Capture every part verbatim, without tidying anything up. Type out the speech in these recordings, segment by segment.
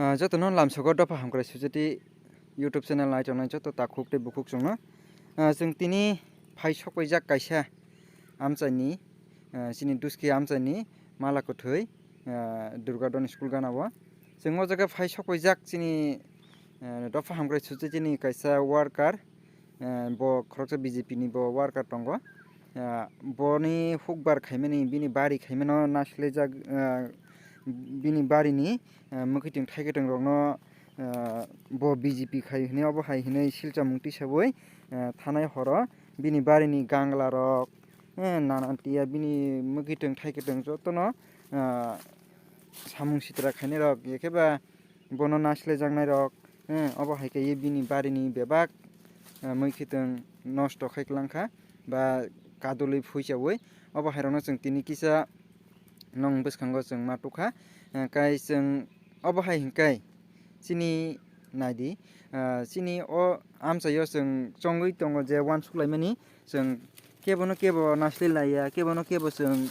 Ah, jotono lamsogo dopha hamkrai sujeti YouTube channel naitongnai joto takhuk tei bukhuk chwngno. Ah, chwng tini phai sokpaijak kaisa amchaini, ah, chini Duski amchaini mala kwthwi, ah, Durga Don school gana o. Chwng o jaga phai sokpaijak chini, ah, dopha hamkrai sujeti ni kaisa worker, eh, bo khoroksa B J P ni bo worker tongo. Eh, boni hukbar khaimani, bini bari khaimano nasilejak, eh, bini barini, eh, mwkhwtwng thaikhe tong rokno, eh, bo B J P khai hwnwi obo hai hwnwi silchamung tisabwi, eh, thanai horo bini barini gangla rok, eh, nanan tiya bini mwkhwtwng thaikhe tong jotono, eh, samung sitra khainai rok, ekheba bono naislejaknai rok, eh, obo hai khe bini barini bebak, eh, mwkhwtwng nosto khai kwlangkha ba kadulwi phuichawi. Obo hai rokno chwng tini kisa nong bwskango chwng ma tukha. Eh, kai chwng obo hai hwnkhe chini naidi, eh, chini o amchaio chwng chongwi tongo je uansuk laimani chwng kebono kebo naisle laiya, kebono kebo chwng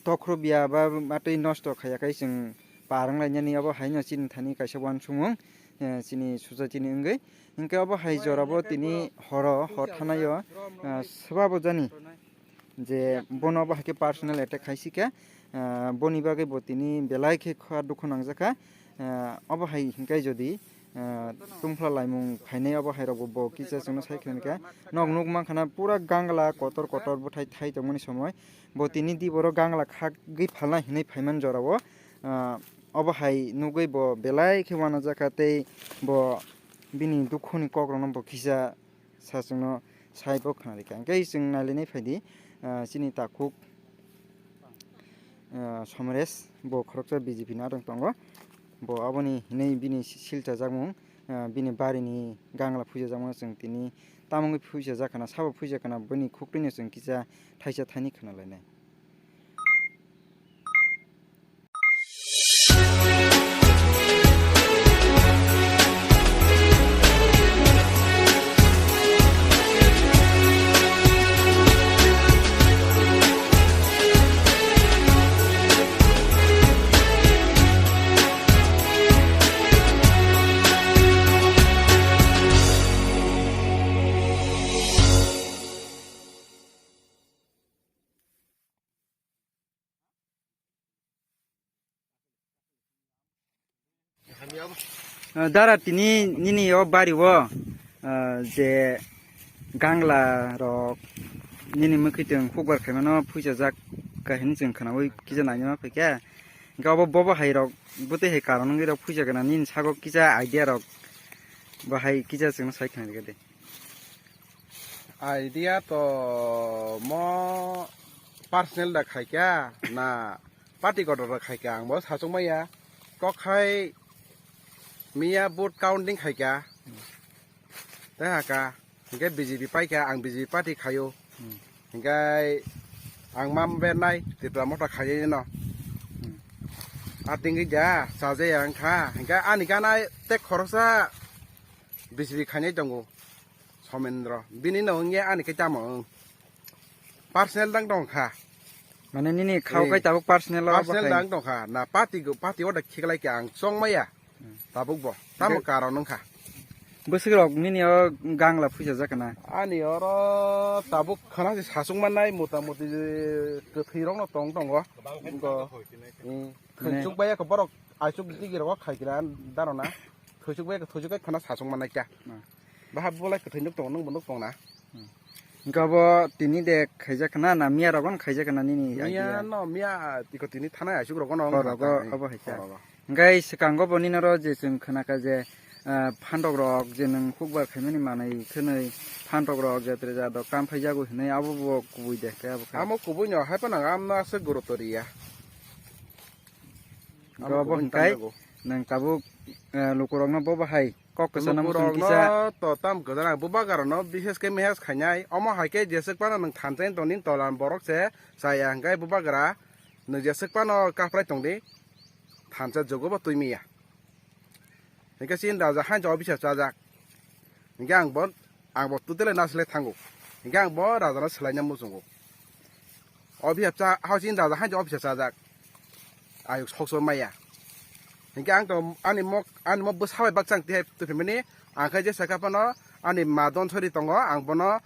tokhrob ya ba matwi nosto khaiya khai chwng par wng lainani, abo haino chini thani kaisa uansukmung, eh, chini society ni wngwi. Hinkhe obo hai jorabo tini horo hor thanaio, eh, swbabo jani je bono obo hai khe personal attack khai si khe, eh, boni bagwi bo tini belai khe kha dukhu nangjakha. Eh, obo hai hinkhe jodi, eh, tungphla laimung phainai obo hai rokbo bo kisa chwngno sai khlaikha. Nok nuk mankha na pura gangla kotor kotor bwthai thai tongmani somoi. Bo tini di borok gangla khagwi phalna hinwi phaiman jorao, ah, obo hai nugwi bo belai khe uanajakha tei bo bini dukhuni kokrokno bo kisa sachwngno saibo khwnarikha. Hwnkhe chwng nailainai phaidi, ah, chini takhuk, ah, Somres, bo khoroksa B J P ni adong tongo. Bo aboni hinwi bini silchajakmung, ah, bini barini gangla phuichajakmano chwng tini tamungwi phuichajakhana, sabo phuichakhana, bini khuktwino chwng kisa thaisa thaini khwnalainai. Ah, dara tini nini o bari o, ah, je gangla rok nini mwkhwtwng hukbar khaimano phuichajak kahini chwng khwnawi kisa nainwi ma phaikha. Hwnkhe obo bobo hai rok bwtwi hai karon wngwi rok phuichakna nini sago kisa idea rok bahai kisa chwngno sai khwnairikha de. Idea to mo personal da khaikha na party kotor da khaikha ang bo sachung maya. Kok khai miya vote counting khaikha. Tei haka hinkhe B J P paikha ang B J P party khaio. Hmm. Hinkhe ang ma bernai Tipra Motha khaiyai no. Hmm. A tingwi da chajaya wngkha. Hinkhe ani gana tei khoroksa B J P khainai tongo. Somendro. Bini no wngya ani khe tamo wng. Personal dang tong kha. Mane nini khao Eh. Kai tabuk personal o Personal bahai. Dang tong kha. Na party go, party order khiklai khe ang chong maya. Hmm. Tabuk bo. Tamo Ge- karon wng kha. Bwswk rok nini o gangla phuisa jak na? Ani oro tabuk khana se sachung mannai mota moti kwthwi rok no tong tongo. Go. Hmm. Mane Thwichuk bai khe borok aichuk digi rogo khai kira dano na. Thwichuk bai khe thwichuk kai khana sachung mannai kya. Hmm. Baha bolai kwthwi nuk tongo, nwng bo nuk tong na. Hmm. Hingke abo tini de khaijak khna na miya rogon khaijak khna nini idea? Miya no, miya tiko tini thanai aichuk rogo no. Hor rogo abo hai kya. Hor rogo. Hingke swkango bo nini oro je chwng khna kha je, ah, phandok rok je nwng hukbar khaimani manwi khwnwi phandok rok je tre ja dok kam phai jago hinwi abo bo kubui de khe abo khe. Amo kubui no hai phano ang amno aswk guruto riya. Hingke abo hingkai nwng tabuk, eh, lukurokno bo bahai kok kwchana muchung kisa. Lukurokno to tam kwchana bubagarano bises khe mehes khainai. Omo hai khe jeswk phano nwng thansa tongni tolan borok se chaya hingkai bubagra nwng jeswk phano kaprai tongdi thansa jogo bo twi miya. Hingke chini raja haino office chajak. Hingke ang bo, ang bo tutele nasle thango. Hingke ang bo raja no swlaina muchungo. Office cha, hao chini raja haino office chajak. ayuk sokso maya. Hinkhe ang to ani mok, ani mok bwsa bai bakchang tihai tupimani, ang khe jesa kha phano ani ma Donsori tongo, ang bono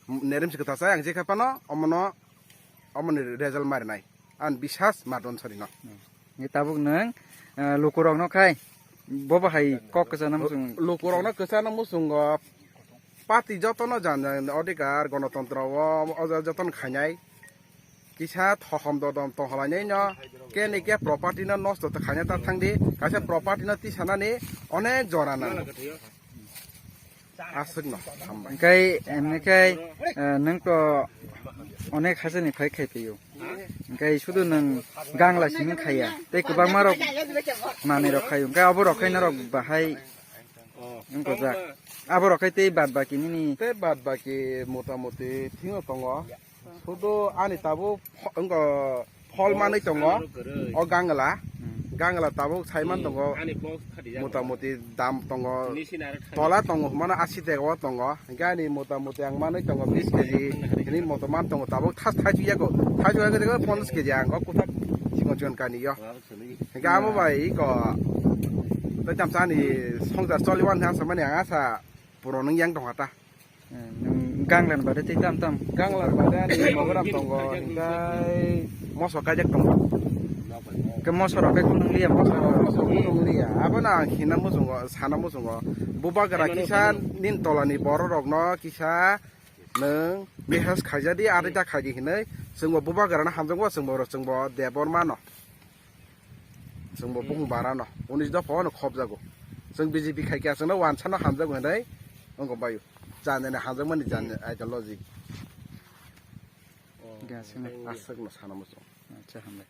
nerim si kwthasai, ang jekha phano omono, omoni result marinai. Ang bisas ma Donsori no. Ni tabuk nwng, eh, lukurokno khai, bobo hai kok kwchana muchung. Lukurokno kwchana muchungo party jotono jan jan odhikar, gonotontro o, o jotono khainai. Kisa thokom dodom tonglainaino, kene ke property no nosto to khaina ta thangdi, kaisa property no tisanani onek jora nango. Aswkno hambai. Hingkai, hingkai, eh, nwng to onek hachani phai khai phaiyo. Hingkai sudu nwng gangla simi khaiya. Tei kwbangma rok manwi rok khaio. Hingkai abo rok khai norok bahai wngkojak. Abo rok khai tei bad baki nini. Tei bad baki motamoti thwino tongo. Sudu ani tabuk pho-, wngkha phol manwi tongo o gangla. Hmm. Gangla tabuk saiman tongo. Motamoti dam tongo. Tola tongo hwnmano asi tega o tongo. Hingke ani motamoti ang manwi tongo bis keji. Hini moto man tongo tabuk thas thaisu yago. Thaisu yago ponchas keji ang o kuthak singo chikon kani yo. Hingke amo bai iko tei tamsa ani songjar choli wan thang samani ang asa puron wng yang tongkha ta. Eh, nwng ganglan bade tei tam tam. Ganglan bade ani mogram tongo, hingkai moso kaijak tongo. Ke moso rok ke kunung liya, moso rok. Moso kunung liya. Abono ang hina muchungo, sana muchungo. Bubagra kisa nin tolani borok rokno kisa nwng message khaijadi, arita khaidi hinwi. Chwngbo bubagrano hamjakgo, chwngbo, chwngbo Debbarmano. Chwngbo bung barano. Unis dopha ono khopjago. Chwng B J P khai khe chwngno wansano hamjago hinwi wngkha baio. Janani hamjakmani jan ideology. Ga sini. Aswkno sana muchung. Acha hambai.